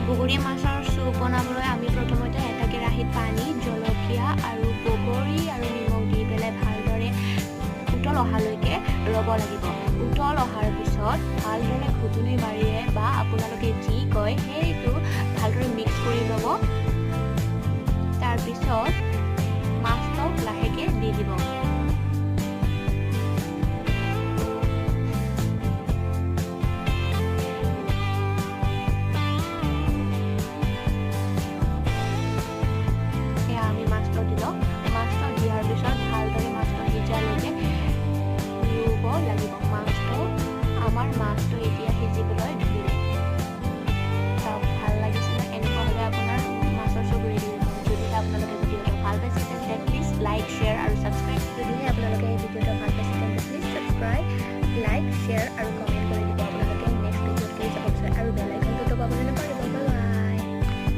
বগৰী মাছৰ চুপ বনাবলৈ আমি প্ৰথমতে এটা কেৰাহীত পানী, জলকীয়া আৰু বগৰী আৰু নিমখ দি পেলাই ভালদৰে উতল অহালৈকে ৰ'ব লাগিব। উতল অহাৰ পিছত ভালদৰে ঘুটনি মাৰিৰে বা আপোনালোকে যি কয় সেই